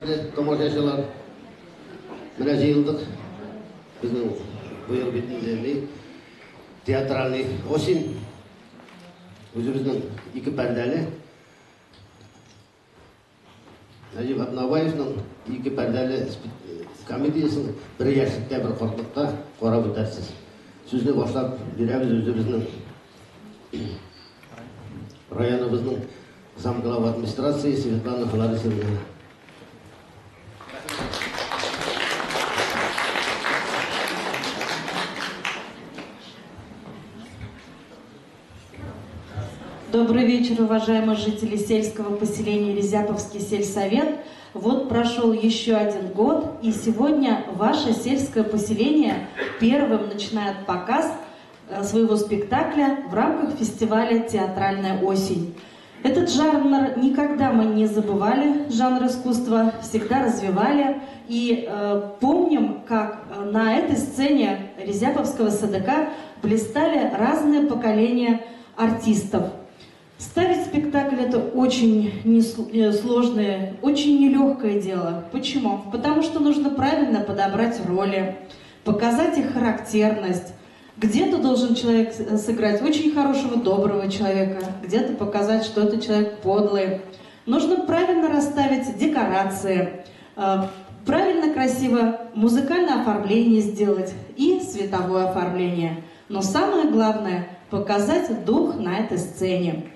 Тамашачылар, менә җыелдык. Безнең быел бит инде ни театральный осень. Үзебезнең ике пәрдәле Нәҗип Атнабаевның ике пәрдәле комедиясен бер яшьлектә, бер картлыкта карап үтәрсез. Сүзне башлап бирәбез үзебезнең районыбызның замглава администрации Светлана Фларисовна. Добрый вечер, уважаемые жители сельского поселения Резяповский сельсовет. Вот прошел еще один год, и сегодня ваше сельское поселение первым начинает показ своего спектакля в рамках фестиваля «Театральная осень». Этот жанр никогда мы не забывали, жанр искусства, всегда развивали. И помним, как на этой сцене Резяповского СДК блистали разные поколения артистов. Ставить спектакль – это очень сложное, очень нелегкое дело. Почему? Потому что нужно правильно подобрать роли, показать их характерность. Где-то должен человек сыграть очень хорошего, доброго человека, где-то показать, что это человек подлый. Нужно правильно расставить декорации, правильно, красиво музыкальное оформление сделать и световое оформление. Но самое главное – показать дух на этой сцене.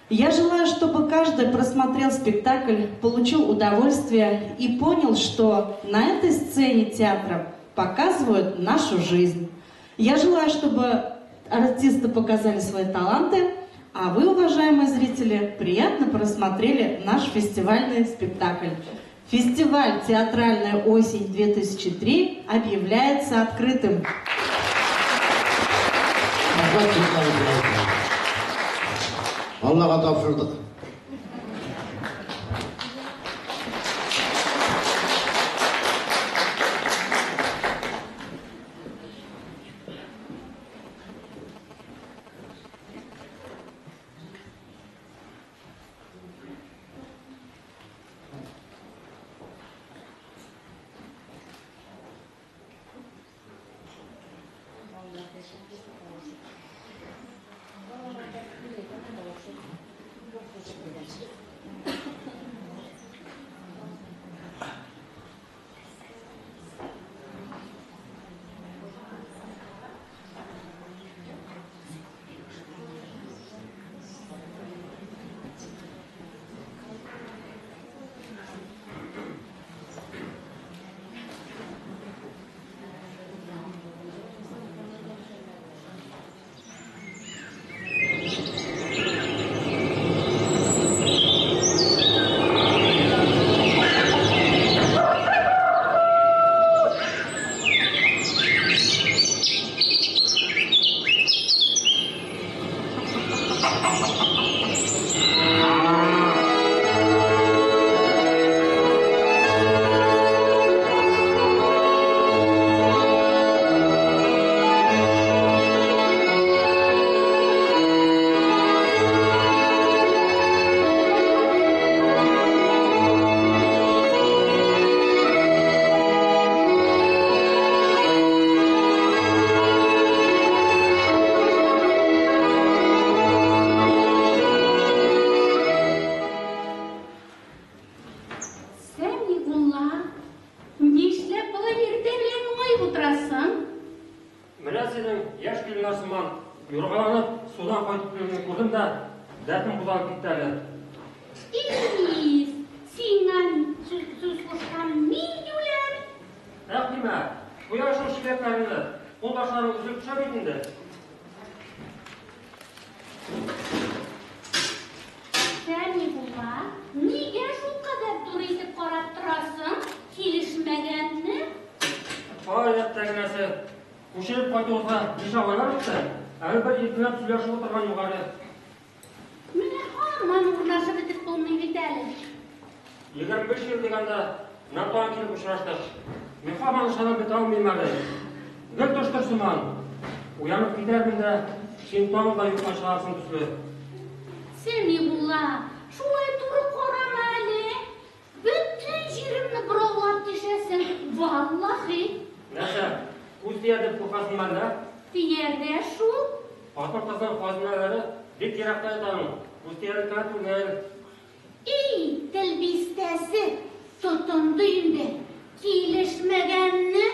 Я желаю, чтобы каждый просмотрел спектакль, получил удовольствие и понял, что на этой сцене театра показывают нашу жизнь. Я желаю, чтобы артисты показали свои таланты, а вы, уважаемые зрители, приятно просмотрели наш фестивальный спектакль. Фестиваль «Театральная осень-2003» объявляется открытым. Аллаға тапшырдық. Сәмигулла, шулай туры карама әле. Бөтен җирдә җиремне бораулап тишәсең, валлаһи. Нәрсә, күз тия дип куркасыңмы әллә? Тияр дә шул. Хатын-кызның хазинәләре бик еракта ята аның. Күз тиярлек кенә түгел. И, тел бистәсе, тотынды инде. Килешмәгәнне.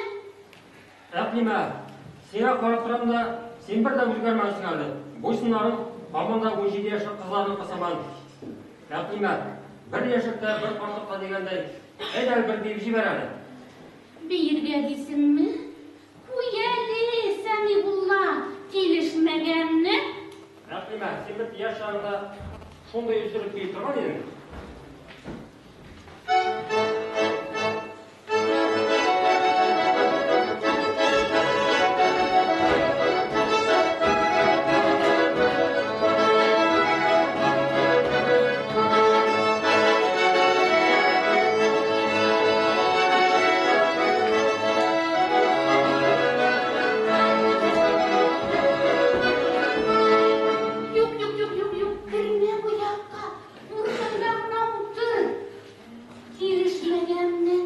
Әкълимә, сиңа карап торам да, син бер дә үзгәрмәгәнсең әле. Буй-сыннарың һаман да 17 яшьлек кызларныкы сыман. Әкълимә, бер яшьлектә, бер картлыкта дигәндәй, әйдә әле бер биеп җибәр әле. Биергә дисеңме? Куй әле, Сәмигулла, килешмәгәнне. Әкълимә, син бит яшь чагыңда шундый өздереп бии торган идең. Юк, юк, юк, юк, юк, кермә бу якка. Урыныңда гына утыр. Килешмәгәнне.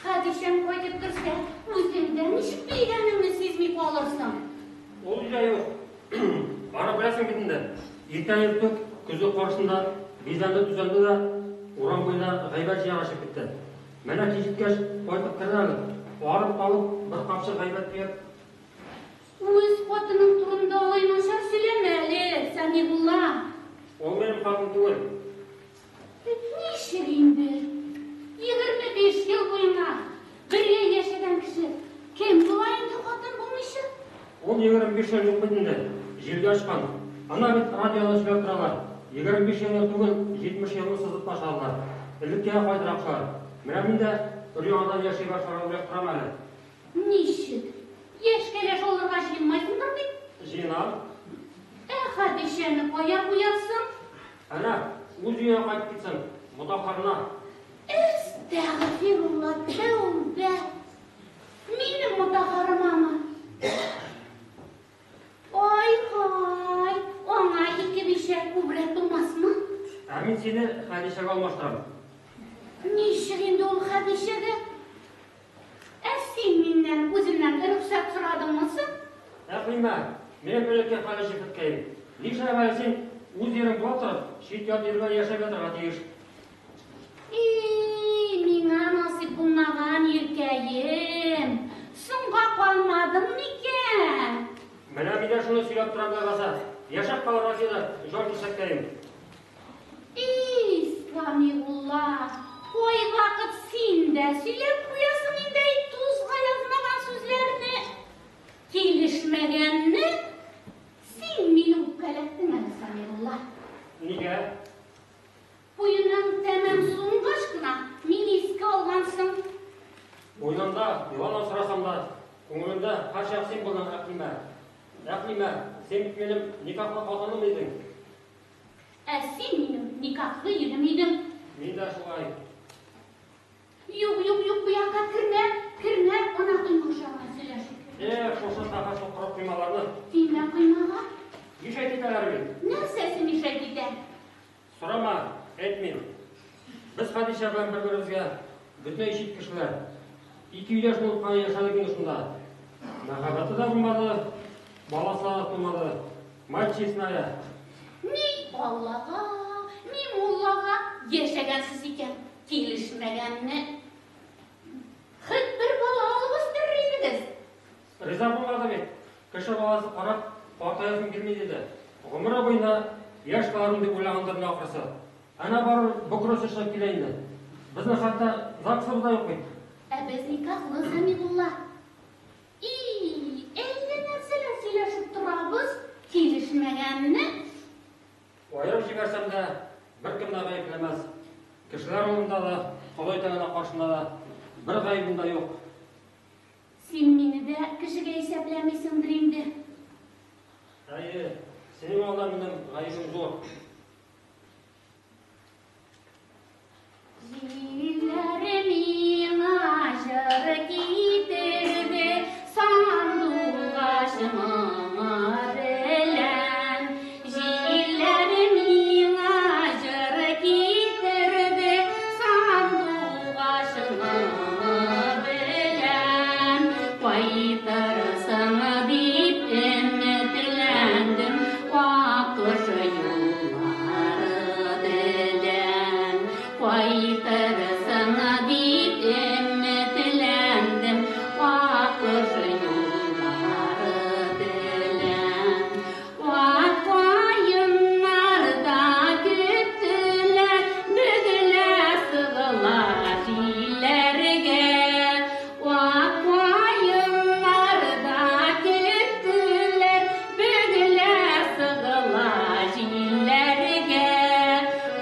Хәдичәң кайтып керсә, үзең дә ничек биегәнеңне сизми калырсың. Ул өйдә юк. Аны беләсең бит инде. Иртән иртүк көзге каршысында бизәнде-төзәнде дә урам буена гайбәт җыярга чыгып китте. Менә кич җиткәч, кайтып керде әле. Арып калып, бер капчык гайбәт төяп. Үз хатының турында алай начар сөйләмә әле, Сәмигулла. Ул минем хатын түгел. Ничек инде? 25 ел буена бергә яшәгән кеше кем була инде хатын булмыйча? Ул 25 ел юк бит инде. Җилгә очкан. Ана бит радиода сөйләп торалар. 25 елны түгел, 70 елны сызып ташладылар. Элеккегә кайтырак шулар. Менә мин дә өр-яңадан яши башларга уйлап торам әле. Ничек? Яшь кәләш алырга җыенмайсыңдыр бит? Җыенам. Ә Хәдичәне кая куярсың? Әнә, үз өенә кайтып китсен. Мотаһарына. Әстәгъфирулла, тәүбә. Минем Мотаһарымамы? Ай-һай, аңа ике бишәк күбрәк булмасмы? Ә мин сине Хәдичәгә алмаштырам. Ничек инде ул Хәдичәгә? Ә син миннән үземнән рөхсәт сорадыңмы соң? Әкълимә, минем элекке хәле җефеткәем. Нишләп әле син үз ирең була торып, чит-ят ир белән яшәп ятырга тиеш? И, миңа насыйп булмаган иркәем, соңга калмадың микән? Менә мин дә шуны сөйләп торам ләбаса. Яшәп кал Россиядә, җан кисәккәем. И, Сәмигулла, кайвакыт син дә сөйләп куясың инде әй тузга язмаган сүзләрне. Килешмәгәнне син мине үпкәләттең әле, Сәмигулла. Нигә? Уеның тәмам суынгач кына мине искә алгансың. Уйнымда, елан асрасам да, күңелемдә һәрчак син булдың, Әкълимә. Әкълимә, син бит минем никахлы хатыным идең. Ә син минем никахлы ирем идең. Мин дә шулай. Юк, юк, юк, бу якка кермә, кермә, ана койма аша гына сөйләшик. Эх, шушы сафа сукыр коймаларны. Тимә коймага. Мишәйт итәләр бит. Нәрсәсе мишәйт итә? Сорама, әйтмим. Без Хәдичә белән бер-беребезгә бөтенләй чит кешеләр. Ике өйдәш булып кына яшәдек инде шунда. Мәхәббәте дә булмады, баласы да тумады. Мать честная. Ни Аллага, ни муллага яшәгәнсез икән, килешмәгәнне. Хет бер бала алып үстерер идегез. Риза булмады бит. Кеше баласы карап, картаясым килми диде. Гомере буена яшь калырмын дип уйлагандыр инде ахрысы. Әнә барыбер бөкресе чыгып килә инде. Безнең хәтта ЗАГСыбыз да юк бит. Ә без никахлы, Сәмигулла. И, әллә нәрсәләр сөйләшеп торабыз, килешмәгәнне. Аерып җибәрсәм дә, беркем дә гаепләмәс. Кешеләр алдында да, Ходай Тәгалә каршында да бер гаебем дә юк. Син мине дә кешегә исәпләмисеңдер инде. Әйе, синең алда минем гаебем зур. Җилләр миңа җыр китерде, сандугач моңы белән. Җилләр миңа җыр китерде, сандугач Кайтырсың дип өметләндем Акыш юллары белән. Кайтырсың дип өметләндем Акыш юллары белән. Ак каеннарда көттеләр, бөгелә сыгыла җилләргә. Ак каеннарда көттеләр, бөгелә сыгыла җилләргә.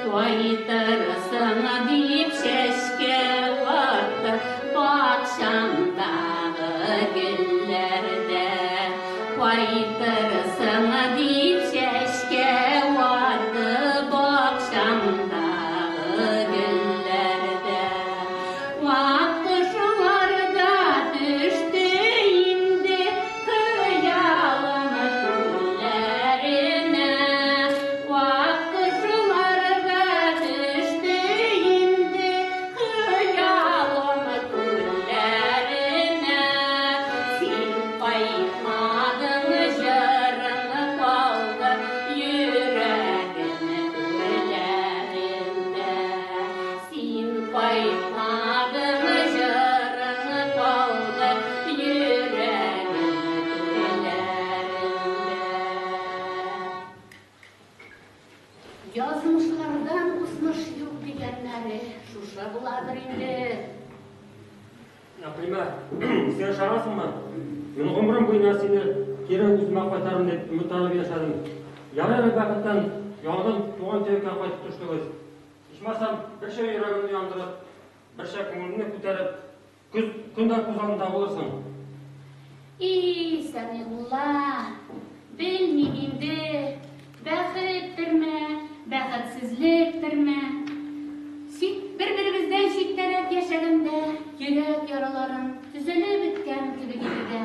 Кайтырсың дип чәчкә ватты бакчамдагы гөлләрдә. Кайтырсың дип чәчкә ватты бакчамдагы гөлләрдә. Вак кошлар да төште инде хыялым күлләренә. Вак кошлар да төште инде хыялым күлләренә. Син кайтмадың, җырың калды йөрәгем түрләрендә. Син кайтмадың, җырың калды йөрәгем түрләрендә. Язмышлардан узмыш юк дигәннәре шушы буладыр инде. Әкълимә, син ышанасыңмы? Мин гомерем буена сине кире үземә кайтарым дип өметләнеп яшәдем. Ярый әле бәхеттән яңадан туган төбәккә кайтып төштегез. Ичмасам, берчә йөрәгемне яндырып, берчә күңелемне күтәреп, күз көн дә күз алдында булырсың. И, Сәмигулла, белмим инде, бәхеттерме, бәхетсезлектерме. Чит, бер-беребездән читтәрәк яшәгәндә, йөрәк яраларым төзәлеп беткән кебек иде дә.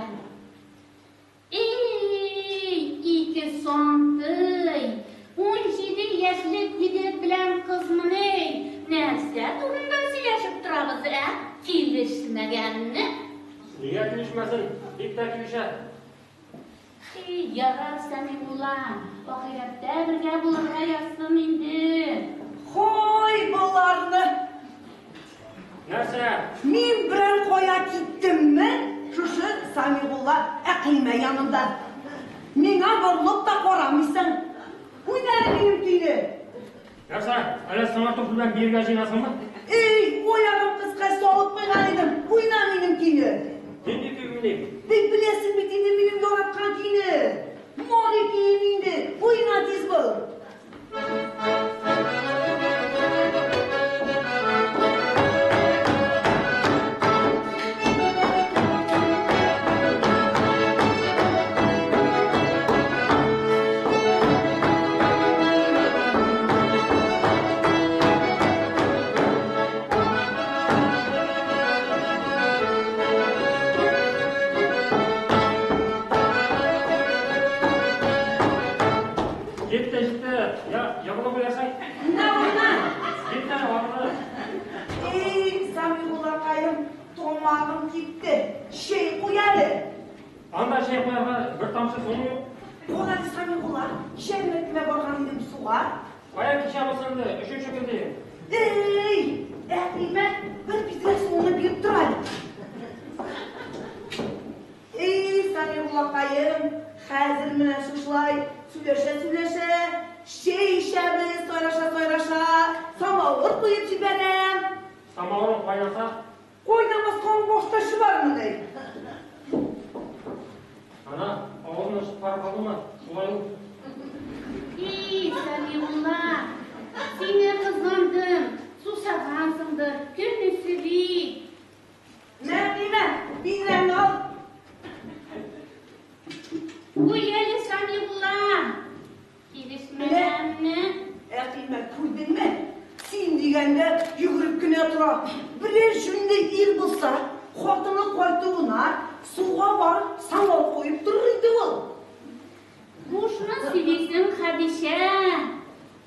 Эй, ике сантый, 17 яшьлек егет белән кызмыни? Нәрсә турында сөйләшеп торабыз, ә? Килешмәгәнне? Нигә килешмәсен? Бик тә килешә. И, ярар, Сәмигулла, ахирәттә бергә булырга язсын инде. Хой, боларны! Нәрсә? Мин берәр кая киттемме? Шушы Самигулла Әкълимә янында. Миңа борылып та карамыйсың. Уйна әле минем көйне. Нәрсә? Әллә сыңар туфли белән биергә җыенасыңмы? Эй, аягым кыска салып куйган идем. Уйна минем көйне. Нинди көй уйныйм? Бик беләсең бит инде минем яраткан көйне. Мари көен инде. Уйна тиз бул. Җитте, җитте. Я, егылып үләрсең. Уйна, уйна. Җитте, вакыты. Эй, Самигуллакаем, тамагым кипте. Чәй куй әле. Анда чәй куярга бер тамчы суың юк. Кара әле, Самигулла, чәлмәкмә барган идем суга. Кая кичә булсын инде, өченче көн дим. Эй, Әкълимә, бер бидрә суыңны биреп тор әле. Эй, Самигуллакаем, хәзер менә шушылай сөйләшә-сөйләшә, чәй эчәбез, сайраша-сайраша, самавыр куеп җибәрәм. Самавырың кайнаса, Кайнамаска башта чыгармын, эй. ана авызыңнан чыгарып алдыңмы? Шулай ул. И, Сәмигулла, сине кызгандым, сусагансыңдыр, көн эссе бит. Мә, Әкълимә, бидрәңне ал. Куй әле, Сәмигулла. Килешмәгәнне. Әкълимә, күрдеңме? Син дигәндә йөгереп кенә тора. Берәр җүнле ир булса, хатыны кайтуына суга барып самавыр куеп торыр иде ул. Бушны сөйлисең, Хәдичә.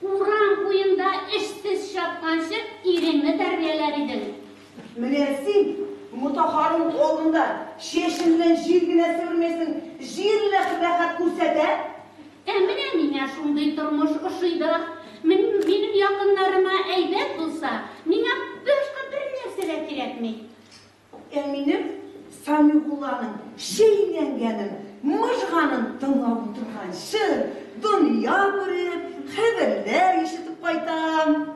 Урам буенда эшсез чапканчы иреңне тәрбияләр идең. Менә Мотаһарың алдында чәчең белән җир генә себермәсең, җир рәхәт күрсәтә. Ә менә миңа шундый тормыш ошый да. Минем якыннарыма әйбәт булса, миңа башка бер нәрсә дә кирәкми. Ә минем Самигулланың чәйнәнгәнен, мыжганын тыңлап утырганчы, дөнья күреп, хәбәрләр ишетеп кайтам.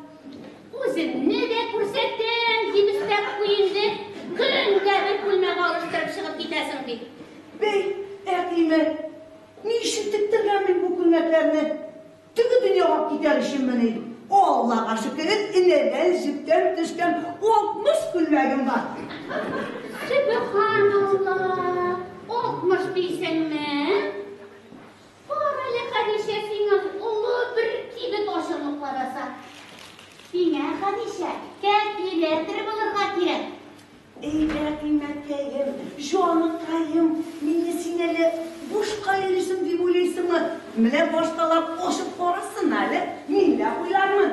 Үзеңне дә күрсәтәм, дип өстәп куй инде. Көн дә бер күлмәк алыштырып чыгып китәсең бит. Бәй, Әкълимә, ни өчен тектергән мин бу күлмәкләрне? Теге дөньяга китәр өченмени? Аллага шөкер, энәдән, җептән төшкән 60 күлмәгем бар. Сөбханалла, 60 дисеңме? Кара әле, Хәдичә, сиңа олы бер кибет ачырлык лабаса. Сиңа, Хәдичә, калькулятор булырга кирәк. Эй, Әкълимәкәем, җаныкаем, мине син әле бушка йөрисең дип уйлыйсыңмы? Менә башталап ачып карасын әле, мин дә куярмын.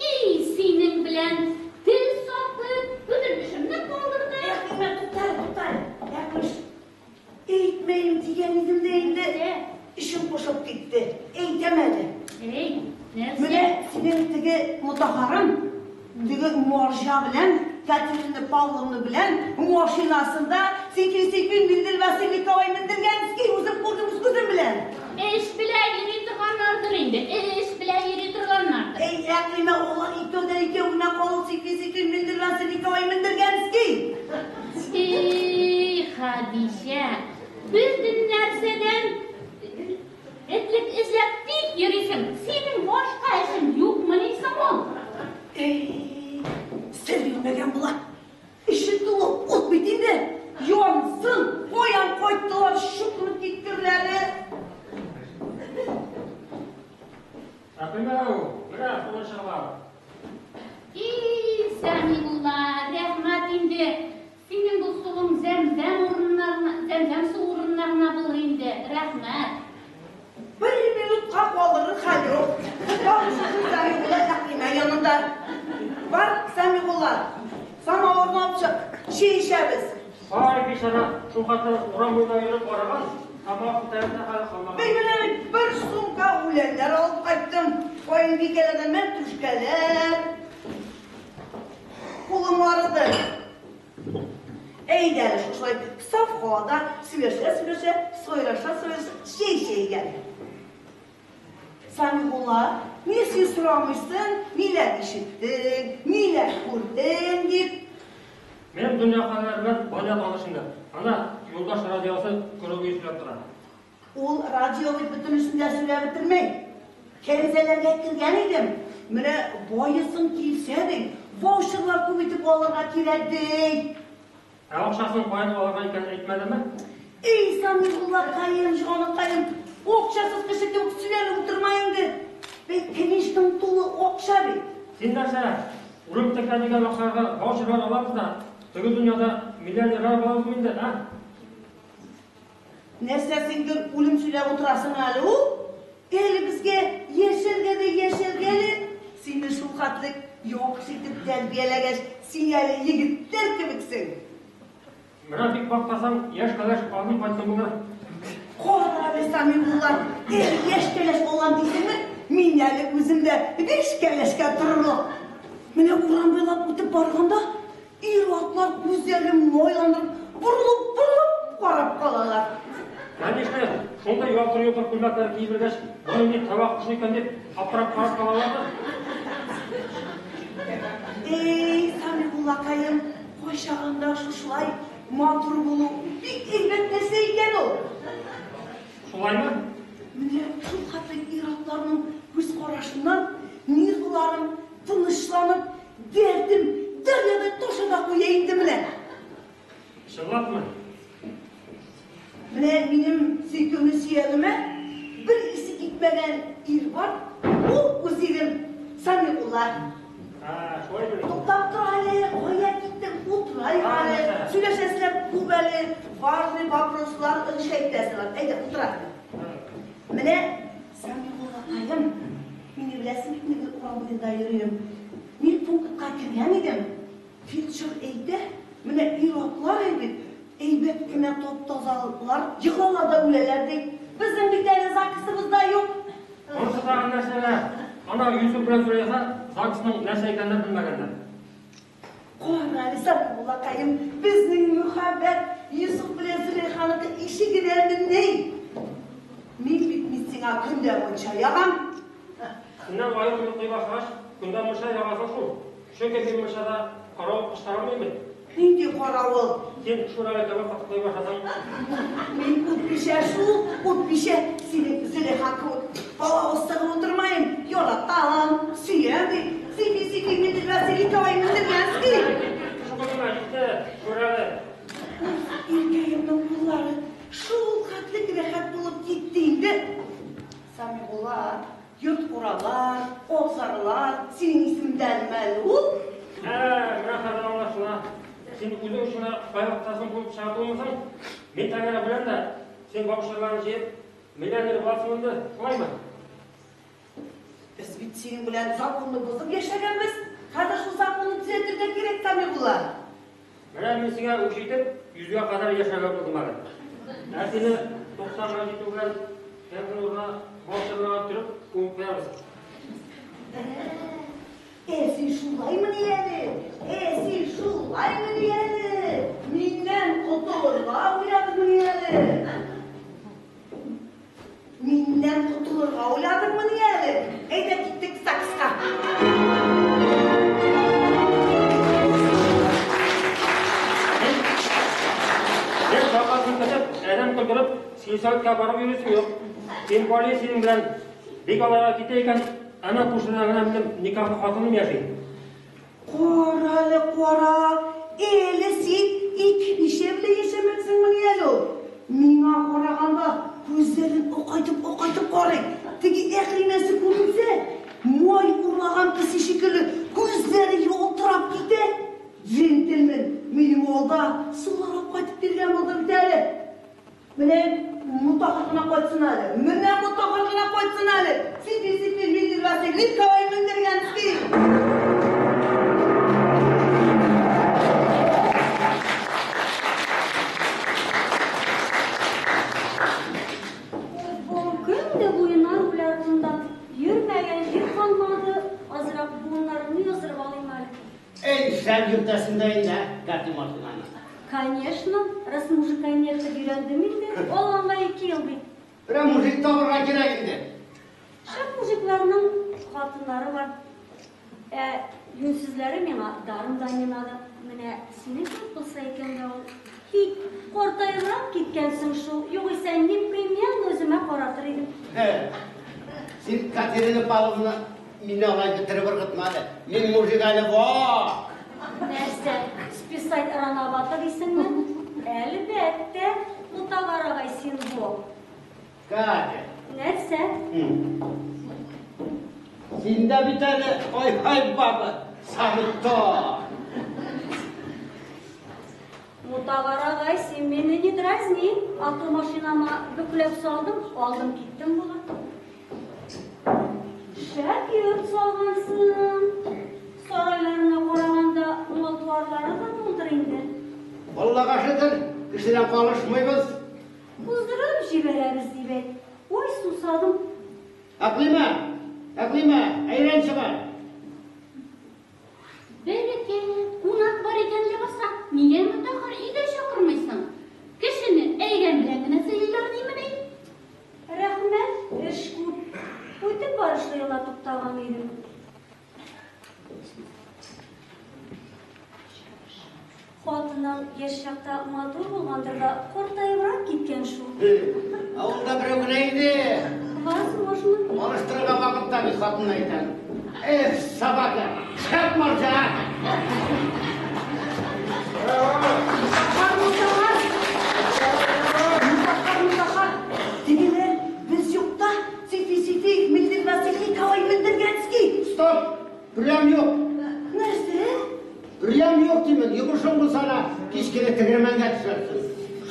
Эй, синең белән тел сатып, бөтен эшемне калдырды. Әкълимә, туктале, туктале. Әкълиш, әйтмәем дигән идем дә инде. Эшем кушып китте. Әйтәм әле. Эй, нәрсә? Менә синең теге Мотаһарың, теге марҗа белән, Катерина Павловна белән машинасында сикри-сикри Миндел Василий Николай мендергәнский, үзем күрдем үз күзем белән. Эш белән йөри торганнардыр инде, эш белән йөри торганнардыр. Эй, Әкълимә, алар икәүдән икәү генә калып сикри-сикри Миндел Василий Николай мендергәнский. Эй, Хәдичә, бөтен нәрсәдән этлек эзләп тик йөрисең. Синең башка эшең юкмыни соң ул? Эй, сер бирмәгән була. Эше тулы ут бит инде. Янсын, каян кайттылар, чукынып киттерләре. Әкълимә, менә суны чыгып. И, Сәмигулла, рәхмәт инде. Синең бу суың зәмзәм урыннарына, зәмзәм суы урынына гына булыр инде. Рәхмәт. Бер минутка калдырыр хәл юк. Бар шушы Сәмигулла Әкълимә янында. Бар, Сәмигулла, самавырны алып чык, чәй эчәбез. Ай, бичара, шул хәтле урам буенда йөреп арыган, тамак күтәреп тә хәле калмаган. Мин менә бит бер сумка үләннәр алып кайттым. Каенбикәләрдән мәтрүшкәләр. Кулым арыды. Әйдә әле шушылай саф һавада сөйләшә-сөйләшә, сайраша-сайраша чәй эчәйек әле. Сәмигулла, ни син сорамыйсың, ниләр ишеттең, ниләр күрдең дип. Минем дөнья хәлләре белән бая таныш инде. Ана Юлдаш радиосы көне буе сөйләп тора. Ул радио бит бөтенесен дә сөйләп бетерми. Кәнсәләргә кергән идем. Менә байысың килсә ди, ваучерлар күп итеп алырга кирәк ди. Ә акчасын каян алырга икәнен әйтмәдеме? Эй, Сәмигуллакаем, җаныкаем, акчасыз кеше кебек сөйләнеп утырма инде. Бит книжкаң тулы акча бит. Син нәрсә, үлеп текә дигән акчага ваучерлар алабыз да, теге дөньяда миллионерлар булабызмы инде, ә? Нәрсә син гел үлем сөйләп утырасың әле ул? Әле безгә яшәргә дә яшәргә әле. Сине шул хәтле яхшы итеп тәрбияләгәч, син әле егетләр кебексең. Менә бик мактасаң, яшь кәләш алып кайтсын булыр. Кара әле, Сәмигулла, әле яшь кәләш алам дисеңме? Мин әле үзем дә биш кәләшкә торырлык. Менә урам буйлап үтеп барганда, ир-атлар күзләрен майландырып, борылып-борылып карап калалар. Конечно, шундай ялтыр-йолтыр күлмәкләр киеп йөргәч, бу нинди табак кошы икән дип, аптырап карап калалардыр. Эй, Сәмигуллакаем, кайчагында шушылай матур булу бик әйбәт нәрсә икән ул. Шулаймы? Менә шул хәтле ир-атларның күз карашыннан нервларым тынычланып, дәртем дәрьядай таша да куя инде менә. Чынлапмы? Менә минем сөйкемле сөягемә бер исе китмәгән ир бар. Ул үз ирем Сәмигулла. Ә, шулаймыни? Туктап тор әле, кая киттең? Утырайык әле. Сөйләшәселәр күп әле. Важный вопрослар әйтәселәр. Әйдә, утыр әле. Менә Сәмигуллакаем, мине беләсең бит, мин гел урам буенда йөрим. Мин пунктка кергән идем. Фельдшер әйтә, Менә ир-атлар бит, әйбәт кенә топ-тазалар, егылалар да үләләр ди. Безнең бит әле ЗАГСыбыз да юк. Монысы тагын нәрсәгә? Ана Йосыф белән Зөләйха ЗАГСның нәрсә икәнен белмәгәннәр. Кара әле, Сәмигуллакаем, безнең мөхәббәт Йосыф белән Зөләйханыкы ише генәмени? Мин бит мин сиңа көн дә мунча ягам. Синнән аерым йоклый башлагач, көндә мунча ягасың шул. Чөнки мин мунчада каравыл кычкыралмыйм бит. Нинди каравыл? Син шүрәле кебек кытыклый башласаң. Мин ут пешә шул, ут пешә. Синең Зөләйха кебек балавыз тыгып утырмыйм. Яратам, сөям бит. Сипи, сипи, Миндер Василий Миндерганский. Шуны җитте, шүрәле. Уф, иркәемнең куллары шул хәтле рәхәт булып китте инде. Сәмигулла, йорт-куралар, абзарлар синең исемдәнме әле ул? Ә, менә хәзер аңлашыла. Син үзең өчен кайгыртасың булып чыга түгелмесең? Мин тәңгәрә беләм дә, син ваучерларны җыеп, миллионер буласың инде, шулаймы? Без бит синең белән законны бозып яшәгәнбез. Хәзер шул законны төзәтергә кирәк, Сәмигулла. Менә мин сиңа үч итеп, 100гә кадәр яшәргә булдым әле. Ә сине 90га җитү белән кемнең урынына ваучерларга төреп күмеп куярбыз. Ә син шулаймыни әле? Ә син шулаймыни әле? Миннән котылырга уйладыңмыни әле? Миннән котылырга уйладыңмыни әле? Әйдә киттек ЗАГСка. Син шакасын көтеп, адәм көлдереп, сельсоветка барып йөрисең юк. Тем более синең белән бик алайга китә икән, әнә күршедә генә минем никахлы хатыным яши. Кара әле, кара. Әле син ике ничә белән яшәмәксеңмени әле ул? Миңа караганда күзләрен акайтып-акайтып карый. Теге Әкълимәсе күренсә, май урлаган песи шикелле күзләре ялтырап китә. Джентльмен, минем алда сулар алып кайтып биргән булды бит әле. Менә Мотаһар гына кайтсын әле. Менә Мотаһар гына кайтсын әле. Сипи, сипи, Милли Василий Николай Мендергенский. Бу көн дә буена руль артында йөрмәгән җир калмады, азрак буыннарымны яздырып алыйм әле. Эй, шәп йөртәсең дә инде, Катя машинаны. Конечно, раз мужика нетеп өйрәндем инде, алганга 2 ел бит. Берәр мужик табырга кирәк инде. Шәп мужикларның хатыннары бар. Ә юньсезләре миңа даром да не надо. Менә синең кебек булса икән дә ул. Хи, картаебрак киткәнсең шул, югыйсә непременно үземә каратыр идем. Син, Катерина Павловна, мине алай бетереп ыргытма әле. Мин мужик әле вак. Нәрсә, списать рановато дисеңме? Әлбәттә, Мутагар агай син вак. Катя. Нәрсә? Син дә бит әле ай-һай баба, самый то. Мутагар агай, син мине не дразни, а то машинама бөкләп салдым, алдым киттем була. Шәп йорт салгансың. Сарайларына караганда мал-туарлары да мулдыр инде. Аллага шөкер, кешедән калышмыйбыз. Уздырып җибәрәбез дип әйт. Ой, сусадым. Әкълимә, Әкълимә, әйрән чыгар. Бәрәкәт, кунак бар икән ләбаса, нигә Мотаһар өйгә чакырмыйсың? Кешене әйрән белән генә сыйлыйлар димени? Рәхмәт, эш күп. Үтеп барышлый гына туктаган идем. Хатының яшь чакта матур булгандыр да, картаебрак киткән шул. Авылда берәү генә иде. Возможно. Алыштырырга вакыт та бит хатынны әйтәм. Эх, собака, шәп марҗа! Мутахар, Мутахар! Мутахар, Мутахар! Тегеләр без юкта Сифи Сифиев, Милдер Василий Николай Мендергенский. Стоп! Прям юк. Нәрсә? Прям юк димен. Йомышың булса да, кич кенә тегермәнгә төшәрсең.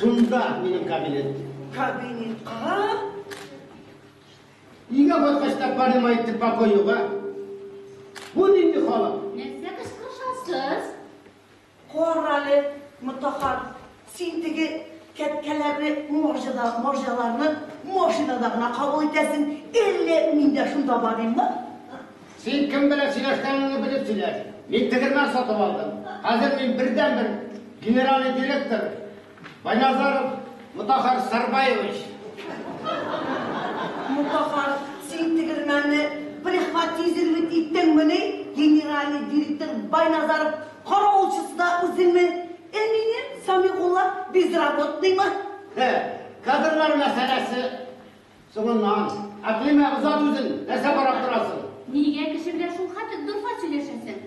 Шунда минем кабинет. Кабинетка? Өйгә кайткач та понимаете покой юк, а? Бу нинди халык? Нәрсә кычкырышасыз? Кара әле, Мотаһар, син теге кәткәләрне марҗада, марҗаларны машинада гына кабул итәсең, әллә мин дә шунда барыйммы? Син кем белән сөйләшкәнеңне белеп сөйләш. Мин тегермән сатып алдым. Хәзер мин бердәнбер генеральный директор Байназаров Мутахар Сарбаевич. Мутахар, син тегермәнне прихватизировать иттеңмени? Генеральный директор Байназаров каравылчысы да үзеңме? Ә минем Самигулла безработныймы? Хе, кадрлар мәсьәләсе соңыннан. Әкълимә, озат үзен, нәрсә карап торасың? Нигә кеше белән шул хәтле дорфа сөйләшәсең?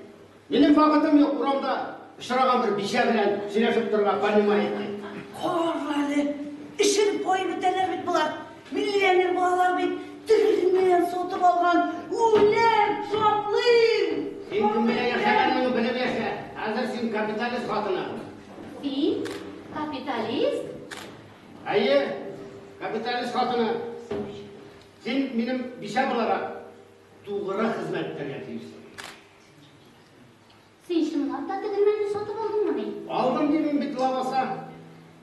Минем вакытым юк, урамда очраган бер бичә белән сөйләшеп торырга, понимаете. Кара әле, эшереп баеп бетәләр бит болар. Миллионер булалар бит. Тегермән сатып алган. Үләм, шатлыйм. Син кем белән яшәгәнеңне белеп яшә. Хәзер син капиталист хатыны. Син капиталист? Әйе, капиталист хатыны. Син минем бичә буларак тугры хезмәт итәргә тиешсең. Син чынлап та тегермәнне сатып алдыңмыни? Алдым димим бит лабаса.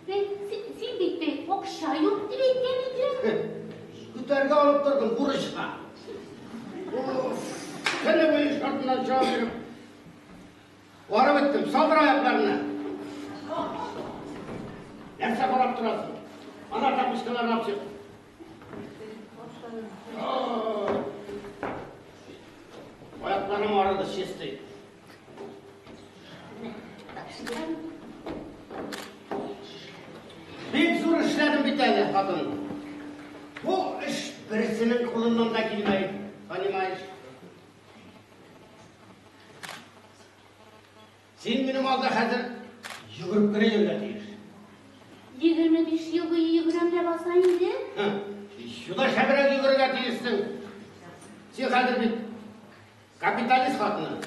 Син бит бе акча юк дип әйткән идең. Күтәргә алып тордым бурычка. Көне буе эш артыннан чыгып йөреп. Барып беттем, салдыр аякларны. Нәрсә карап торасың? Ана тапочкаларны алып чык. Аякларым арыды, чистый. Бик зур эшләдем бит әле, хатын. Бу эш берсенең кулыннан да килмәй, понимаешь? Син минем алда хәзер йөгереп кенә йөрергә тиеш. 25 ел буе йөгерәм ләбаса инде. Еще да шәбрәк йөгерергә тиешсең. Син хәзер бит капиталист хатыны.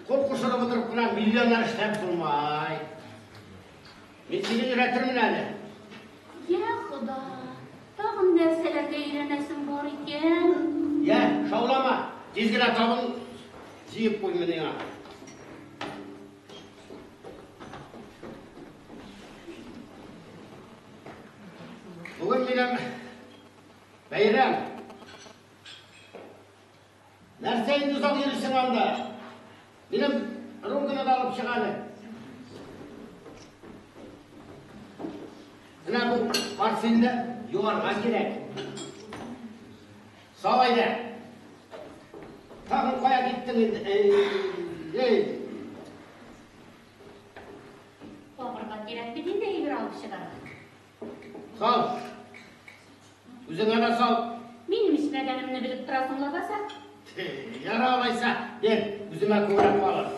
Кул кушырып утырып кына миллионнар эшләп булмай. Мин сине өйрәтермен әле. Я Хода, тагын нәрсәләргә өйрәнәсең бар икән? Я, шаулама, тиз генә табын җыеп куй миңа. Бүген минем бәйрәм. Нәрсә инде озак йөрисең анда? Минем рюмканы да алып чык әле. Менә бу портфельне юарга кирәк. Сал әйдә. Тагын кая киттең инде? Эй, эй. Табырга кирәк бит инде әйбер алып чыгарга. Сал. Үзеңә дә сал. Минем эчмәгәнемне белеп торасың лабаса. Яра алайса, бер, үземә күбрәк калыр.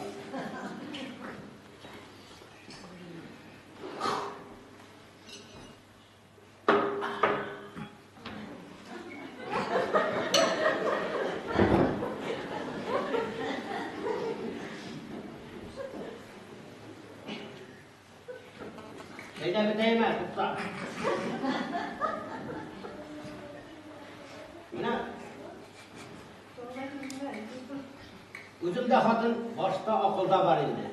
Әйдә бетәйме, тукта. Менә үземдә хатын башта акылда бар инде.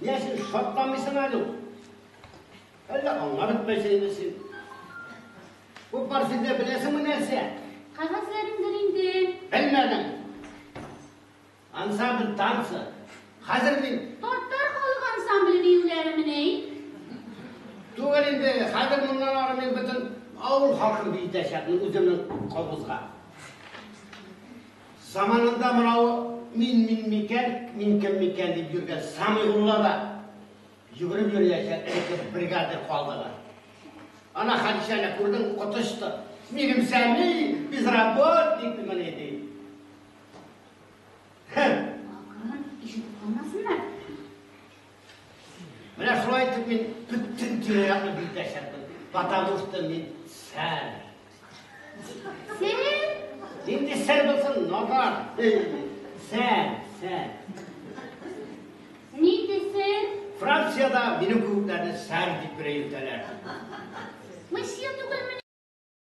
Нигә син шатланмыйсың әле? Әллә аңлап бетмәйсең инде син. Бу портфельдә беләсеңме нәрсә? Кәгазьләреңдер инде. Белмәдем. Ансамбль танцы. Хәзер мин Татар халык ансамбле биюләремени? Түгел инде, хәзер моннан ары мин бөтен авыл халкын биетәчәкмен үземнең колхозга. Заманында мынау мин мин микән, мин кем микән дип йөргән Самигулла да йөгереп йөриячәк элекке бригадир калдыгы. Ана Хәдичәне күрдең, коточты. Минем Сәми безработник мени ди. Акрын, ишетеп калмасыннар. Менә шулай итеп мин бөтен тирә-якны биетәчәкмен. Потому что мин сәр. Сер? Нинди сер булсын, надан. Сәр, сәр. Нинди сер? Франциядә минем кебекләрне сәр дип кенә йөртәләр. Мсье түгелмени?